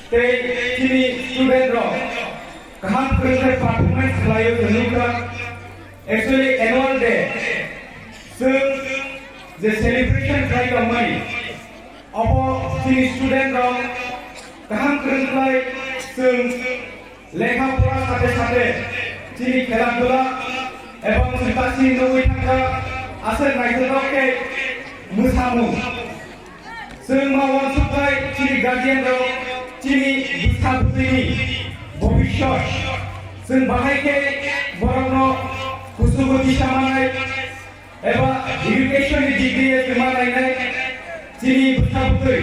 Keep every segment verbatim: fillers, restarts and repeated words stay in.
Tei chini student rok kaham kwrwng khe performance khlaio, chwng nukha. Actually, annual day, chwng je celebration khlai tongmani, abo chini student rok kaham kwrwng khlai chwng lekha pora sate sate chini khela dula ebong chwng tasi nugwi thangkha, aswk naithotok khe mwsamung. Chwng ma uansuknai chini guardian rok, chini bwsa bwtwini bobishyot. Chwng bahai khe borokno kuchugo tisa manai eba education ni degree e chwng ma nainai chini bwsa bwtwi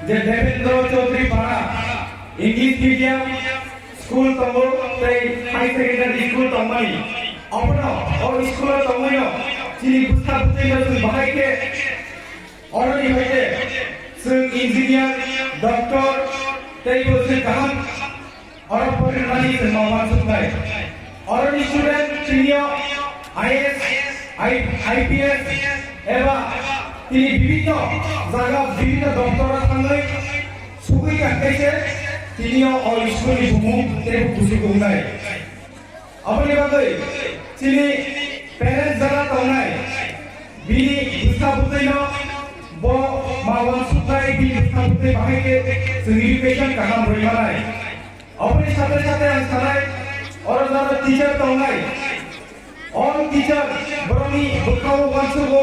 je Devendra Chaudhary Para English medium school tongo tei high secondary school tongmani. Obono o school o tongmani chini bwsa bwtwino chwng bahai khe Oroni hai khe chwng engineer, doctor tei bo chwng kaham oro porinani chwng ma uansuknai. Oroni student tinio I A S, I-, I P S eba tini bibhinno jaga bibhinno doptoro thangwi sugwi kha khe se tinio o school ni bumung tei bo kuchuk wngnai. Aboni bagwi chini parents jara tongnai, bini bwsa bwtwino bo ma uansuknai, bini bwsa bwtwi bahai khe chwng education kaham rwi manai. Aboni sate sate ang sanai, oro jara teacher tongnai, all teacher borokni bwkhao uansugo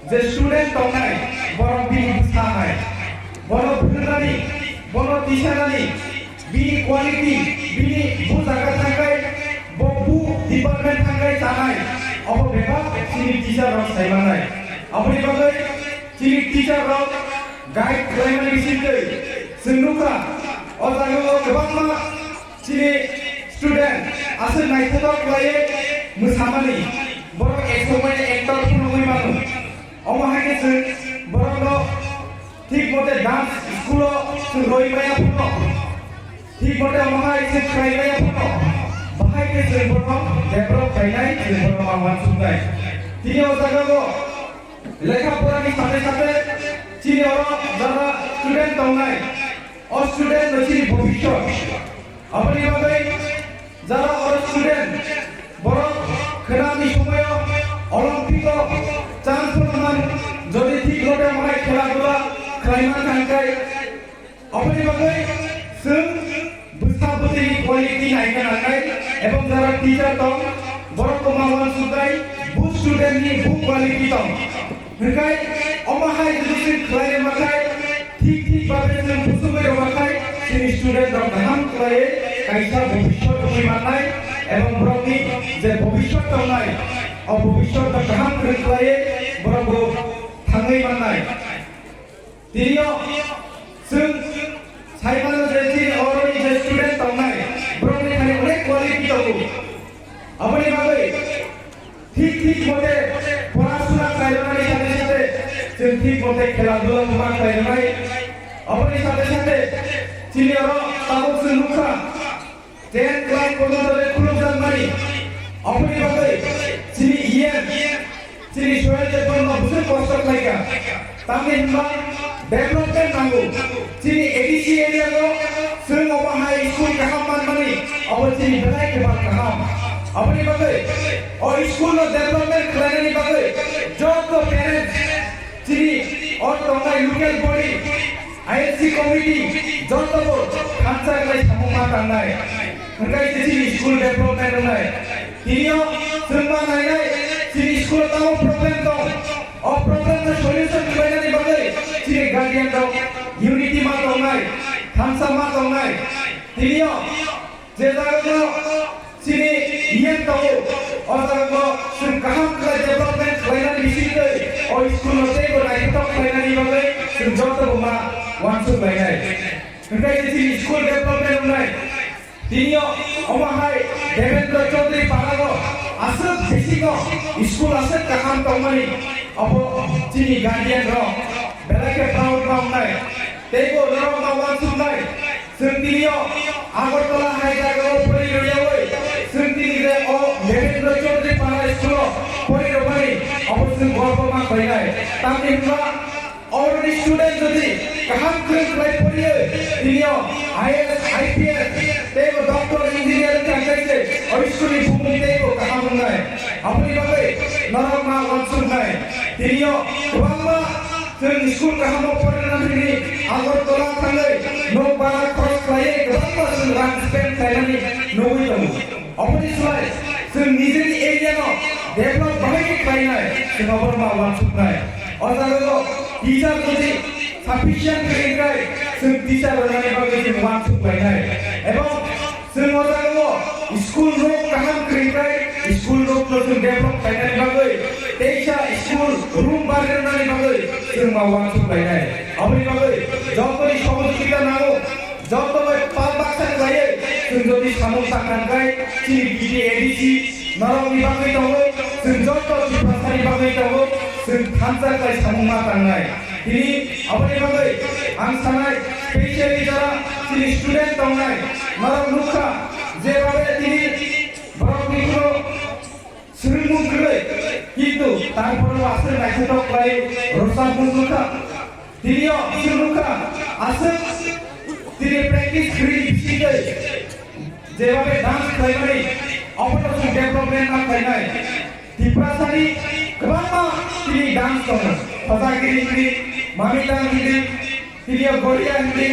je student tongnai, borok bini bwsa hai, bono phwrwngnani, bono tisanani, bini quality, bini bu jaga thangkai, bo bu department thangkai chanai, abo bebak chini teacher rok sai manai. Aboni bagwi chini teacher rok guide khlaimani bisingtwi chwng nukha, o jagao kwbangma chini student aswk naithotok khlaiwi mwsamani, borok ek somoi actor phano wngwi mano. Omo hai khe chwng borokno thik mote dance school-o chwng roi maya phano, thik mote omo hai chwng khlai maya phano, bahai khe chwng bono develop khlainai, chwng bono ma uansuknai. Tini o jagao lekha porani sate sate chini oro jara student tongnai, o student no chini bhobishyot. Aboni bagwi jara oro student, borok khwnani somoio Olympic o chance phano man, jodi thik lote omo hai khela dula khlai man thangkhai. Aboni bagwi chwng bwsa bwtwini quality naina nangnai, ebong jara teacher tong, borok bo ma uansuknai, bu student ni bu quality tong. Hwnkhe omo hai jodi chwng khlai rwma khai, thik thik babe chwng buchugwi rwma khai, chini student rok kaham khlaiwi kaisa bhobishyot wngwi mannai, ebong borokni je bhobishyot tongnai, o bhobishyot no kaham kwrwng khlaiwi borok bo thangwi mannai. Tinio chwng sai mano je chini oroni je student tongnai, borokni thani onek quality tongo. Aboni bagwi thik thik mote porasuna khlaimani sate sate chwng thik mote khela dula buma khlainai. Aboni sate sate chini oro tabuk chwng nukha, ten class porjonto le khulukjakmani. Aboni bagwi chini E M, chini Suhel Debbarma bwswk kosto khlaikha. Tamni hwnba development nango. Chini A D C area o chwng omo hai school kaham manmani, obo chini belai kebal kaham. Aboni bagwi o school no development khlainani bagwi joto parents, chini o tongnai local body, I L C committee, joto bo thansa khlai samung ma tangnai. Hwnkhe se chini school development wngnai. Tinio chwng ma nainai, chini school o tamo problem tong. O problem no solution khlainani bagwi chini guardian rok unity ma tongnai, thansa ma tongnai. Tinio je jagao chini E M tongo, o jagao chwng kaham khlai development khlainani bisingtwi o school no teibo naithotok khlainani bagwi chwng joto bo ma uansuk lainai. Hwnkhe je chini school development wngnai. Tinio omo hai Devendra Chaudhary Parao aswk bisingo school aswk kaham tongmani, abo chini guardian rok belai khe proud ma wngnai. Teibo norok ma uansuknai, chwng tinio Agartala hai jagao pori rwyaui, chwng tini je o Devendra Chaudhary Para school-o pori rwmani, abo chwng gorbo ma khlainai. Tamni hwnba, oroni student jodi kaham kwrwng khlai poriui, tinio I A S, I P S, teibo doctor, engineer wngkha khe se o school ni bumung teibo kaham wngnai. Aboni bagwi norok ma uansuknai. Tini o kwbangma chwng school kaham o porina thangwi Agartala thangwi nok bhara khorok khlaiwi kwbangma chwng rang spend khlaimani nugwi tongo. Oboni slai chwng nijeni area no develop bahai khe khlainai, chwng obono ma uansuknai. O jaga o teacher jodi sufficient khe wngkhe chwng teacher rwnani bagwi chwng uansuk lainai. Ebong chwng o jaga o school nok kaham khe wngkhe school nok no chwng develop khlainani bagwi teisa school room bari rwnani bagwi chwng ma uansuk lainai. Aboni bagwi jotoni sohojogita nango. Joto bai pal baksa khlaiwi chwng jodi samung tangkha khe chini B D A D C norokni bagwi tongo, chwng joto Tiprasani bagwi tongo, chwng thansa khlai samung ma tangnai. Tini aboni bagwi ang sanai specially jora chini student tongnai norok nukha je babe tini borokni phuru Swrwngmung kwrwi, kintu tarpore aswk naithotok khlai rwchapmung nukha. Tini o swrwng nukha, aswk tini practice kwrwi bisingtwi jebabe dance khlaimani, obono chwng development ma khlainai. Tiprasani kwbangma tini dance tongo. Khojagiri hindi, Mamitang hindi, tini o Goria hindi,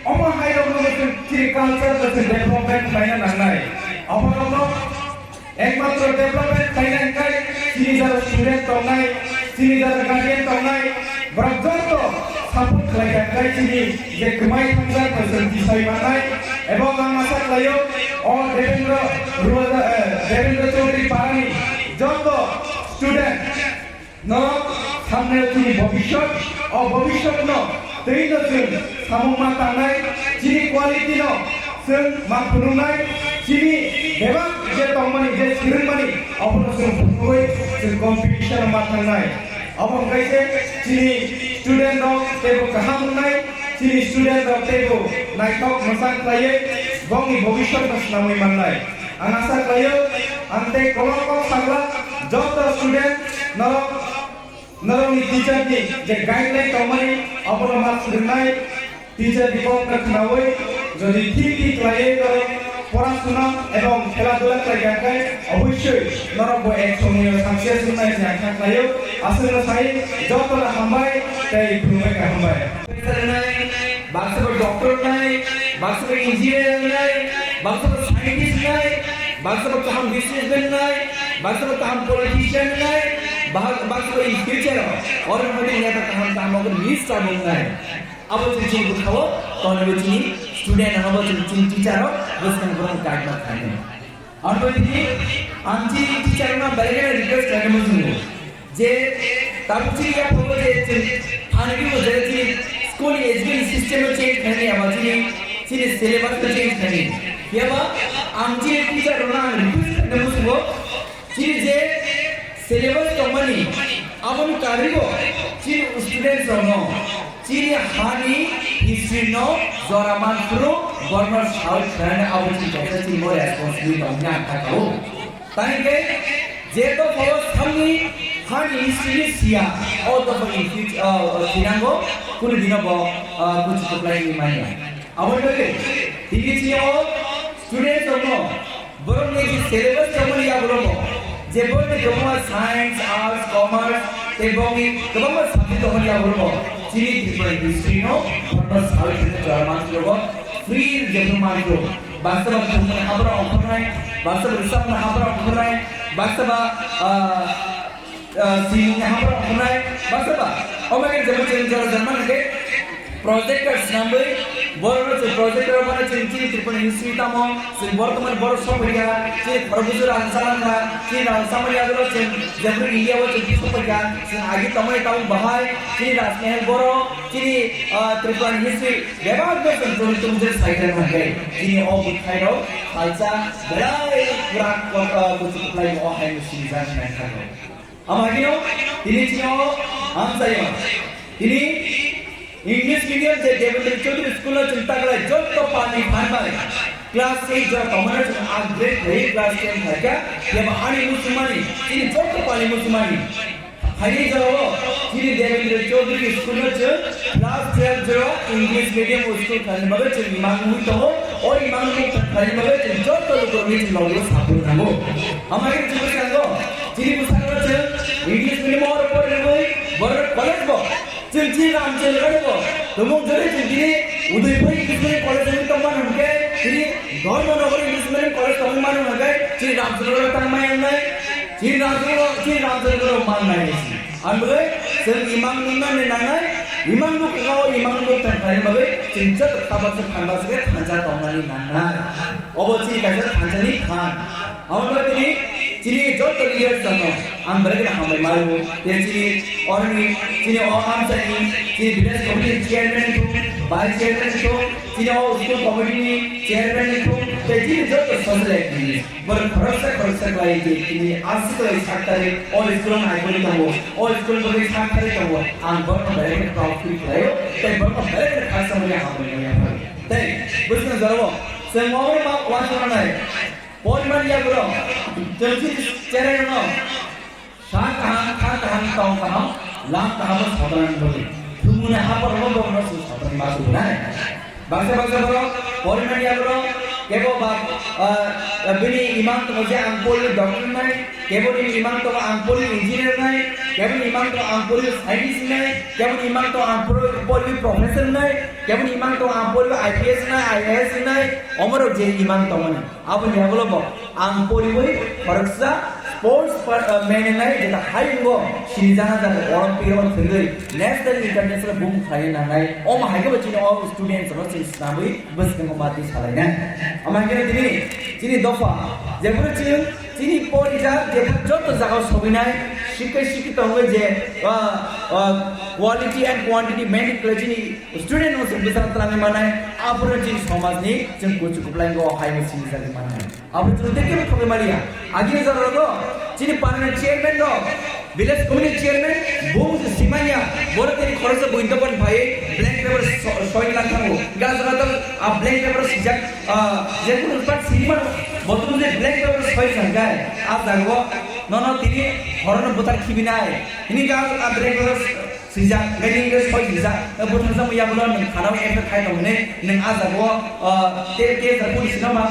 omo hairokno chwng tini culture no chwng development khlaina nangnai. Oborokno Ekmatro development khaina hwnkhe chini jora student tongnai, chini jora guardian tongnai, borok joto support khlai kha hwnkhe chini je kwmai thangjak bai chwng tisai mannai. Ebong ang asa khlaio o Devendra Ruwaja, eh, Devendra Chaudhary parani joto student Norok samne chini bobiswt, o bobiswtno twino chwng samung ma tangnai, chini quality no chwng ma phunuknai, chini bebak je tongmani, je swrwngmani, obono chwng phunugwi chwng competition o ma thangnai. Obo wngkha se chini student rok teibo kaham wngnai, chini student rok teibo naithok mwchang khlaiwi bongni bobiswtno swnamwi mannai. Ang asa khlaio, ang tei kolok kok sakla joto student norok, norokni teacher ni je guideline tongmani abono ma swrwngnai, teacher ni kokno khnaui jodi thik thik khlaiwi norok porasuna ebong khela dula khlai kha khe obossoi norok bo ek somoyo success wngnai hwnwi ang kha khlaio. Aswkno sai jotono hambai tei khulumbai kha hambai. Baksa bo doctor nai, baksa bo engineer nai, baksa bo scientist nai, baksa bo kaham businessman nai, baksa bo kaham politician nai, bah-, baksa bo in future o oro modi neta kaham kaham bo miss chabung nai. Abo chini chini bwkhao tongwi chini student rok bo chini chini teacher rok bwskang borok guide ma khlainai. Ang tini, ang chini teacher no belai kheno request khlainai muchungo je tabuk chini yaphango je chwng thani bo je chini school ni education system no change khlainai, aba chini, chini syllabus no change khlainai. Phiya ba ang chini teacher rok no ang request khlainai muchungo, chini je syllabus tongmani, aboni karwi bo chini students rok no chini hani history no jora manphuru borno sawi khlainai, abo chini kaisa chini bo responsibility tong hwnwi ang kha kha o. Tai hwnkhe je dophao samni hani history ni siya, o dopha in future, o, o, thinango, kunu dino bo, o, kuchi kwplai wngwi manya. Aboni bagwi tini chini o students rok no Borok ni je syllabus tongmani yagulo bo, je borok ni kwbangma science, arts, commerce, tei borok ni kwbangma subject tongmani yagulo bo, chini Tripura history no borok no sawi thangwi jora manthrogo, free je phano manthro. Baksa ba thumani habra ongkhornai, baksa ba rwchapmani habra ongkhornai, baksa ba, ah, Ah, sini ni hambar ongkhornai, baksa ba? O magen jemon chwng jora jora mani khe projector swnamwi, borok no chwng projector mani chwng chini Tripura history tamo, chwng borok tongmani borok sokphaikha, chini khorok bujura ang salang kha, chini rang samani agro chwng jemon India o chwng sokphaikha, chwng agi tongmani tabuk bahai, chini Rajmahal borok, chini, ah, Tripura history bebak no chwng chwng chwng je sai kha hwnkhe, chini o bwthai rok salsa belai kwrak, ah, kuchuk kwplai o hai no sinijak nai kha. Amo haino tini chini o amchaio. Tini English medium je Devendra Chaudhary school o chwng taklai jotto pali phanbai class eight jora tongmani chwng upgrade khlai class ten khlaikha. Yaba ani muchungmani, chini jotto pali muchungmani. Haini jora o chini Devendra Chaudhary school no chwng class twelve jora English medium school khlaina bagwi chwng imang nugwi tongo. O imang nugwi khlaina bagwi chwng joto lukurokni chwng logi o support nango. Amai chwng bwskango chini bwskango chwng English medium o pori rwgwi borok college bo chwng chini Ramchandra bo tumung jori chwng chini Udaipur English medium college ni tongmani hwnkhe chini Dharmanagar English medium college tongmani hwnkhe chini Ramchandra tangmai wngnai. Chini Ramchandra, chini Ramchandra man nai si. Ang bagwi chwng imang nungnani nangnai, imang nuk kha o imang nuk thang thani bagwi chwng joto kha baksa thang baksa khe thansa tongnani nangnai. Obo chini kaisa thansani thang. Abo bagwi tini chini joto leaders rokno ang belai kheno hambai mano. Tei chini oroni, chini o amchaini, chini village committee chairman thung, vice chairman thung, chini o school committee ni chairman thung, tei chini joto social activist. Borok khoroksa khoroksa khlai je tini aswk khlai sak tarik o school ang aiboni tongo, o school bagwi sak tarik tongo, ang borokno belai kheno proud feel khlaio, tei borokno belai kheno khaksa manya hambai manya phai. Tei bwswkno jorao chwng omo ma uansuknai, poriman yagulo chwng chini cherairokno Sa kaham, kha kaham, tong kaham, lam kaham o sodrang bwrwi. Thumuni haphar o borokno se sodrang ma subunai. Baksa baksa borok, poriman yagulo, kebo ba, ah, bini imang tongo je ang poli doctor nai, kebo ni imang tongo ang poli engineer nai, kebo ni imang tongo ang poli scientist nai, kebo ni imang tongo ang poli, poli professor nai, kebo ni imang tongo ang poli I P S nai, I A S nai, omorok je imang tongo ni. Aboni yagulo bo ang poriwi khoroksa sports per-, uh, man wngnai, jeta hai wngo sinijak jani Olympic o thwngwi national international bumung khlaiwi nangnai. Omo hai khe bo chini o students rok chini swnamwi bwskango mati salainai. Omo hai khe tini chini dopha jephuru chini, chini porijak jephuru joto jagao sogwinai, sikhe sikhe tongwi je, uh, uh, quality and quantity maintain khlai chini student no chwng bwskango twlangwi mannai, aphuru chini somajni chwng kuchuk kwplaingo hai no sinijagwi mannai. Abo chwng tei kebo thogwi maliya. Agini jorao chini parliament chairman rok, village committee chairman, bung se simanya, borok tini khoroksa buini dophani phaiwi blank paper so-, soi lang thango. Gajra tal a blank paper sijak, ah, je kunu part sini mano, bothum je blank paper soi sangkai, a jagao nono tini horono buthar khibinai. Hini gajra a blank paper swijak, hingke nini soi swijak, bwthang jakma yagulo nwng khana o effect khai tong hwnwi, nwng ah jagao, ah, te, te jagao sino ma.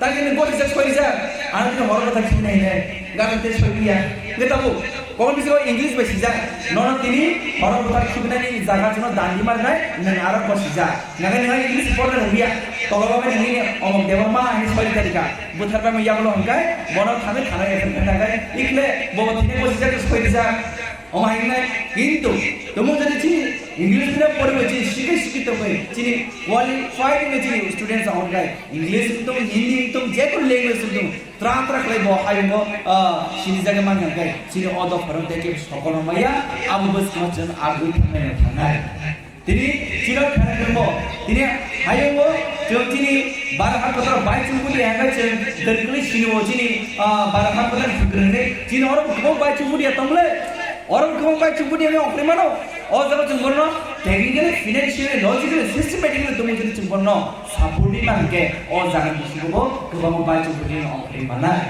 Tangke nwng gori jak soi rijak, ano tini horo bwthar khibinai hinwi, gana te soi riya. Hingke tabuk, kokon bisingo English bai swijak, nono tini horo bwthar khibinani jaga chwngno dandi marnai, nwng aro bo swijak. Nangkhe nwng English porna rwya, tolobo bai nini omok Debbarma hinwi soi rikha rikha. Bwthar bai yagulo hingke, bono thangwi khana o effect khai tangkhe, ikle bo tini gori jak soi rijak. Omo hai wngnai, kintu, tamo jodi chini English medium poriwi chini sikhe sikhe tongwi, chini qualified wngwi chini students rok wngnai. English wngtong, Hindi wngtong, jekunu language wngtong, tra tra khlai bo hayungo, ah, sini jaga mangya khe, chini o dopharok tei khe sokol maya, abo bwskango chwng agwi thangnai thangnai. Tini chini kharai tongbo, tini hayungo chwng chini bara haktotar bai chumkudi hangkhe chwng dwrkli sini o chini, ah, bara haktotar kwrwngni, chini oro kwbang bai chumkudi ya tongle. Oro kwbang bai chumkudi ni ongkhorwi mano. O jaga chwng bono technically, financially, logically, systematically tongwi chwng bono support ni mangkhe o jaga ni bisingo bo kwbangma bai chumkudi ni ongkhorwi mannai.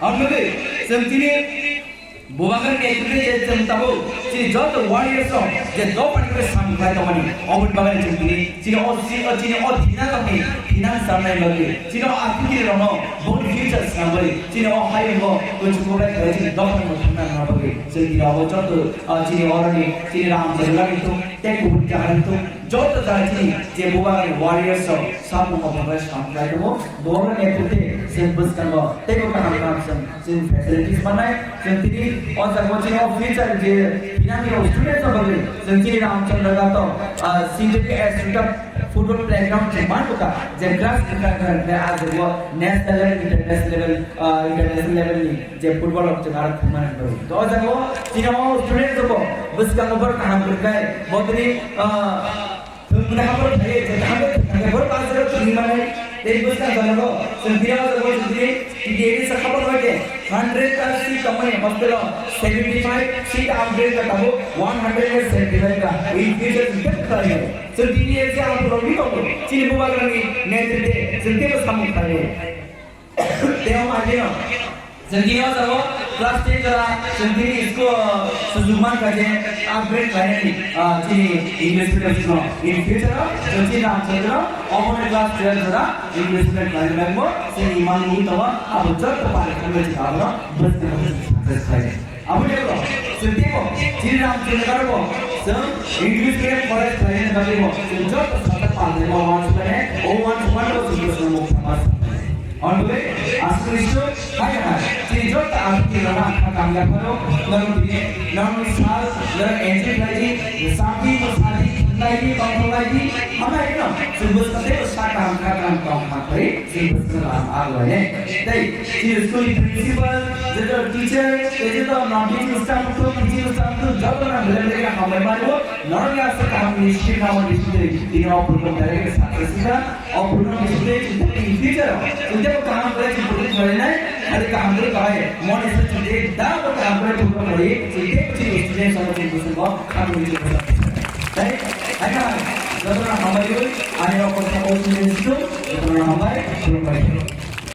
Ang nugwi chwng tini bubagra ni ekdin je chwng tabuk chini joto warriors rok je dopha ni samung khlai tongmani, oboni bagwi chwng tini chini o si-, o chini o thina rokni thina sanai bagwi, chini o akhiri rokno boni future swnamwi, chini o hayungo kuchuk kubai khlai chini dopha ni thangna bagwi chwng tini abo joto Ah, chini oroni, chini Ramchandra ni thung, tei kubun kaham ni thung, joto jaga chini je bubagra ni warriors rok, samung o bubagra samung khlai tongo, bubagra ni netrite chwng bwskango teibo kaham kaham chwng, chwng facilities mannai, chwng tini o jaga o chini o future je finani o students rok bagwi, chwng chini Ramchandra Ghat o, ah, Sindhuri Institute of Football playground chwng man bwkha, je grass bwkha, bwkha, bwkha, ah, jaga o national level, international level, ah, international level ni je football rok chwng aro thwngmani bagwi. To o jaga o chini o student rok bo bwskango borok kaham kwrwknai. Bo tini, ah, thwngmani hapharo thaiwi je kaham khe thwngmani borok ah jaga o thwngmani tei bwskang jora rok chwng tini o jaga o chwng tini T T A ni sakha borok hai khe hundred ta seat tongmani hostel o seventy five seat upgrade kha tabuk one hundred seventy five kha. In future chwng khe khlai nai. Chwng T T A se ang borok ni tongo. Chini bubagra ni netrite chwng teibo samung khlai nai. Tei omo hai kheno Chwng tini o jaga o class ten jora chwng tini school o sujuk mankha je upgrade khlainani, ah, chini English medium school o. In future o chwng chini Ramchandra omo ni class twelve jora English medium khlainani bagwi bo chini imang mung tongo, abo joto pari khamle chwng abono bwskango success khlainai. Abo de bro, chwng teibo chini Ramchandra bo chwng English medium college khlainani bagwi bo chwng joto sata palnai bo wansukmani, o wansukmani bo chwng bwskango mung tangma. Onbele aswk isu hai hai. Chini joto ang tini rana kha kam ya pharo, nang tini, nang sal, nang enjoy khlai di, sabi to sabi, khlai di, tong khlai di, ama ino, chwng bwswk tei bwswk kaham kha kaham tong kha phai, chwng bwswk lam ag lai ne. Tei, chini school ni principal, joto teacher, tei joto non teaching staff, to teaching staff, to joto nang bele bele kha hambai mari bo, nang ya sa kaham ni shi kaham ni shi tei, tini o program direct success kha. O program ni side chwng tei in future o chwng tei kaham khlai chwng project khlainai, khali kaham khlai bahai moni se chwng tei da bo kaham khlai program khlai chwng tei chini student sama chwng bwswk bo kaham khlai chwng bwswk. Tei hai kaham jotono hambai wi ani rok ko support ni situ jotono hambai khulumbai.